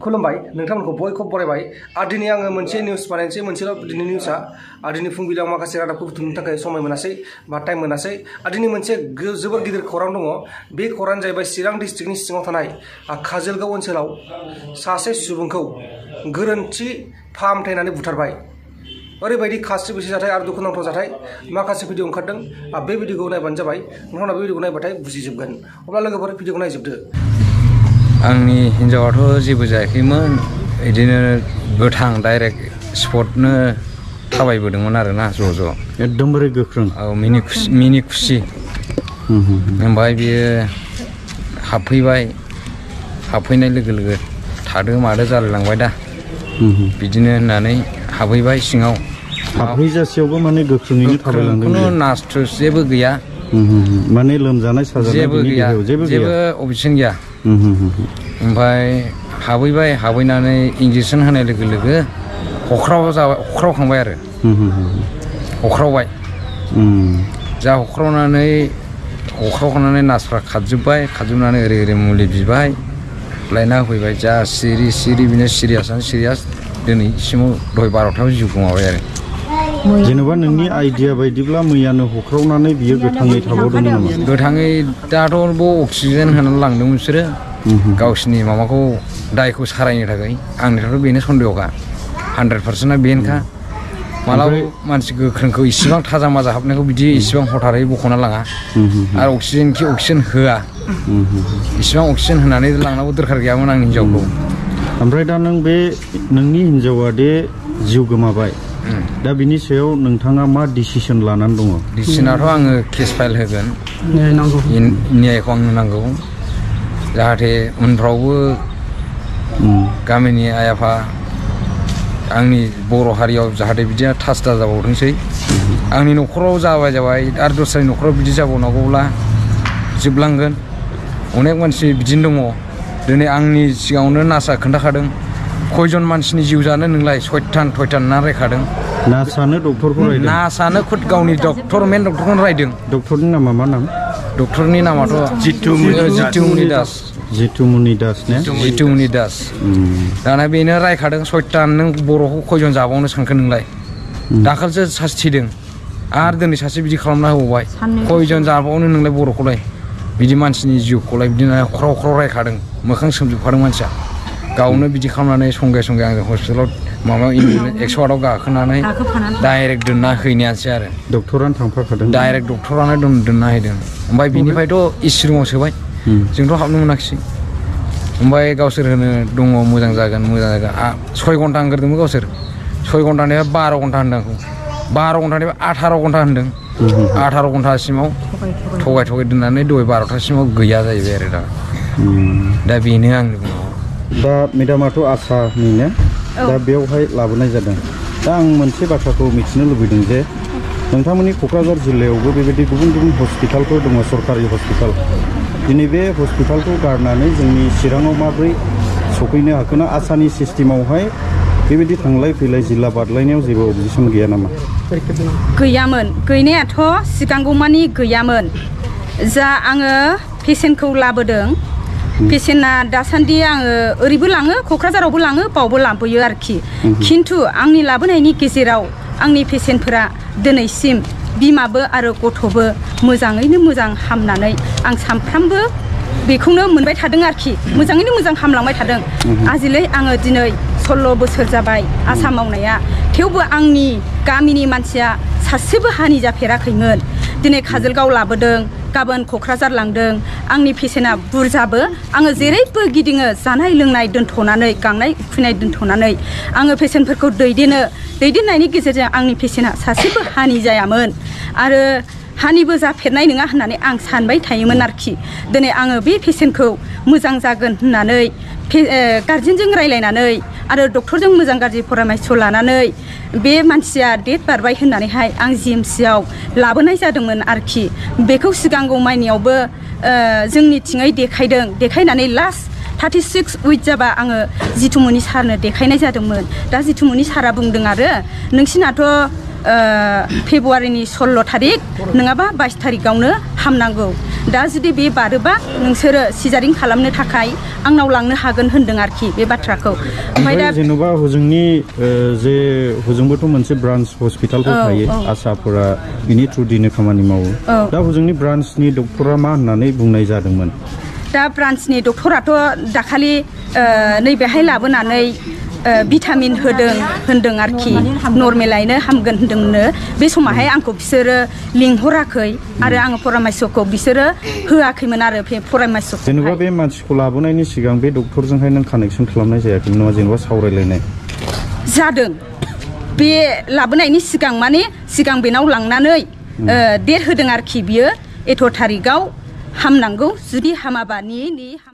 खुलुमबाय नोंथांमोनखौ बयखौ बरायबाय दिनै आङो मोनसे निउस बानायनोसै मोनसेल' दिनै निउसआ दिनै फुंबिलियाव माखासे रादाबखौ बुथुमनो थाखाय समय मोनासै बा टाइम मोनासै दिनै मोनसे जोबोर गिदिर खौरां दङ बे खौराङानो जाहैबाय चिरां डिस्ट्रिक्टनि सिङाव थानाय काजोलगाव ओनसोलाव सासे सुबुंखौ गोरोन्थि फाहामथायनानै बुथारबाय ओरैबायदि खास्रि बिस्रि जाथाय आरो दुखुनांथाव जाथाय माखासे भिडिअ ओंखारदों बे भिडिअखौ नायबानो जाबाय नोंथांमोना बे भिडिअखौ नायबाथाय बुजिजोबगोन अब्ला लोगोफोर भिडिअखौ नायजोबदो आंनि हिन्जावाथ' जेबो जायाखैमोन बिदिनो गोथां डाइरेक्ट स्पटनो थाबायबोदोंमोन आरोना ज' एकदमबारे गोख्रों औ मिनि खुसि ओमफ्राय बियो हाबफैनाय लोगो लोगो थादो मादो जालायलांबाय दा बिदिनो होननानै हाबहैबाय सिङाव हाबहैजासेयावबो माने गोख्रोङैनो थाबायलांदों खुनु नासथुस जेबो गैया माने लोमजानाय साजानाय जेबो गैया जेबो अबजेक्सन गैया ओमफ्राय हाबहैनानै इंजेकसन होनाय लोगो लोगो हख्रावखांबाय आरो हख्रावबाय जा हख्रावखांनानै नार्सफ्रा खारजोबनानै ओरै मुलि बिबाय लायना होफैबाय जा सिरि बिनो सिरियास दिनैसिमाव दहाय 12थायाव जिउ गोमाबाय आरो जेनेबा नोंनि आइडिया बायदिब्ला मैयानो हख्रावनानै बियो गोथाङै थाबावदों नामा गोथाङै दाथ' अक्सिजेन होनानै लांदों बिसोरो गावसिनि माबाखौ दायखौ सारायनो थाखाय आंनिथ' बेनो सन्देहखा 100%आ बेनोखा मालाबा मानसि गोख्रोंखौ इसिबां थाजा माजा हाबनायखौ बिदि इसिबां हथारै बख'ना लाङा आरो अक्सिजेन होआ इसिबां अक्सिजेन होनानै लांनांगौ दरखार गैयामोन आंनि हिन्जावखौ ओमफ्राय दा नोंनि हिन्जावा दे जिउ गोमाबाय दा बिनि सायाव नोंथाङा मा डिसिसन लानानै दङ डिसिसनाथ' आङो केस फाइल होगोन न्यायखौ आंनो नांगौ जाहाथे उनफ्रावबो गामिनि आइ आफा आंनि बर' हारियाव जाहाथे बिदिया थासदा जाबावथोंसै आंनि न'खराव जाबाय आरो दस्रानि न'खराव बिदि जाबावनांगौब्ला जोबलांगोन अनेक मानसि बिदिनो दङ दिनै आंनि सिगाङावनो नार्सआ खोन्थाखादों खयजन मानसिनि जिउ जानो नोंलाय सयथान ना रायखादों नार्सआनो डक्टरखौ रायदों नार्सआनो खुद गावनि मेन डक्टरखौनो रायदों डक्टरनि नामा मा नाम डक्टरनि नामाथ' जितुमुनि दास दाना बेनो रायखादों सयथान नों बर'खौ खयजन जाबावनो सानखो नोंलाय दाखालिसो सासे थैदों आरो दिनै सासे बिदि खालामना होबावबाय खयजन जाबावनो नोंलाय बर'खौलाय बिदि मानसिनि जिउखौलाय बिदिनो ख्राव रायखादों मोखां सोमजोबखादों मानसिया गावनो बिदि खालामनानै संगे आंजों हस्पिटालाव माबा 108आव गाखोनानै डाइरेक्ट दोनना हैनायानोसै आरो डक्टरानो थांफाखादों डाइरेक्ट डक्टरानो दोनना हैदों ओमफ्राय बिनिफ्रायथ' एसि रुमाव सोबाय जोंथ' हाबनो मोनाखिसै ओमफ्राय गावसोर होनो दङ मोजां जागोन 6 घन्टा होनग्रोदोंमोन गावसोर 6 घन्टानिफ्राय 12 घन्टा होनदों आंखौ 12 घन्टानिफ्राय 18 घन्टा होनदों 18 घन्टासिमाव थगाय दोननानै दहाय 12थासिमाव गैया जाहैबाय आरो दा बेनो आंनि बुंनांगौ दा मेडामाथ' आसानि ना दा बेवहाय लाबोनाय जादों दा आं मोनसे बाथ्राखौ मिथिनो लुबैदों जे नोंथांमोननि क'क्राझार जिल्लायावबो बेबायदि गुबुन हस्पिटालफोर दङ सरकारि हस्पिटाल दिनै बे हस्पिटालखौ गारनानै जोंनि चिराङाव माबोरै सफैनो हाखोना आसानि सिस्टेमावहाय बेबायदि थांलाय फैलाय जिल्ला बारलायनायाव जेबो अबजेक्सन गैया नामा गैयामोन गैनायाथ' सिगांगौमानि गैयामोन जा आङो पेसेन्टखौ लाबोदों पेसेन्टआ दासान्दि आङो ओरैबो लाङो क'क्राझारावबो लाङो बावबो लाबोयो आरोखि खिन्थु आंनि लाबोनायनि गेजेराव आंनि पेसेन्टफोरा दिनैसिम बिमाबो आरो गथ'बो मोजाङैनो मोजां हामनानै आं सानफ्रामबो बेखौनो मोनबाय थादों आरोखि मोजाङैनो मोजां हामलांबाय थादों आजिलै आङो दिनै 16 बोसोर जाबाय आसा मावनाया थेवबो आंनि गामिनि मानसिया सासेबो हानि जाफेराखैमोन दिनै काजोलगाव लाबोदों गाबोन क'क्राझार लांदों आंनि पेसेन्टआ बुरजाबो आङो जेरैबो गिदिङो जानाय लोंनाय दोनथ'नानै गांनाय उखैनाय दोनथ'नानै आङो पेसेन्टफोरखौ दैदेननायनि गेजेरजों आंनि पेसेन्टआ सासेबो हानि जायामोन आरो हानिबो जाफेरनाय नङा होननानै आं सानबाय थायोमोन आरोखि दिनै आङो बे पेसेन्टखौ मोजां जागोन होननानै गार्जेनजों रायलायनानै आरो डक्टरजों मोजां गाज्रि परामर्श लानानै बे मानसिया डेट बारबाय होननानैहाय आं जिएमसिआव लाबोनाय जादोंमोन आरोखि बेखौ सिगांगौ मायनियावबो जोंनिथिङै देखायनानै लास्ट 36 उइक जाबा आङो जितुमनि सारनो देखायनाय जादोंमोन दा जितुमनि सारा बुंदों आरो नोंसिनाथ' फेब्रुवारिनि 16 तारिख नङाबा 22 तारिखआवनो हामनांगौ दा जुदि बे बारोबा नोंसोरो सिजारिं खालामनो थाखाय आंनाव लांनो हागोन होनदों आरोखि बे बाथ्राखौ ओमफ्राय दा जेनेबा हजोंनि जे हजोंबोथ' मोनसे ब्रान्स हस्पिटालफोर थायो आसाफोरा बिनि थ्रुदिनो खामानि मावो दा हजोंनि ब्रान्सनि डक्टरा मा होननानै बुंनाय जादोंमोन दा ब्रान्सनि डक्टराथ' दाखालि नैबेहाय लाबोनानै भिटामिन होनदों आरोखि नर्मेलायनो हामगोन होनदोंनो बे समावहाय आंखौ बिसोरो लिंहराखै आरो आङो परामर्शखौ बिसोरो होआखैमोन आरो बे परामर्शखौ जेनेबा बे मानसिखौ लाबोनायनि सिगां बे डक्टरजोंहाय नों कानेक्सन खालामनाय जायाखैमोन नामा जेनेबा सावरायलायनाय जादों बे लाबोनायनि सिगां माने सिगां बेनाव लांनानै डेट होदों आरोखि बियो एथ' थारिखआव हामनांगौ जुदि हामाबा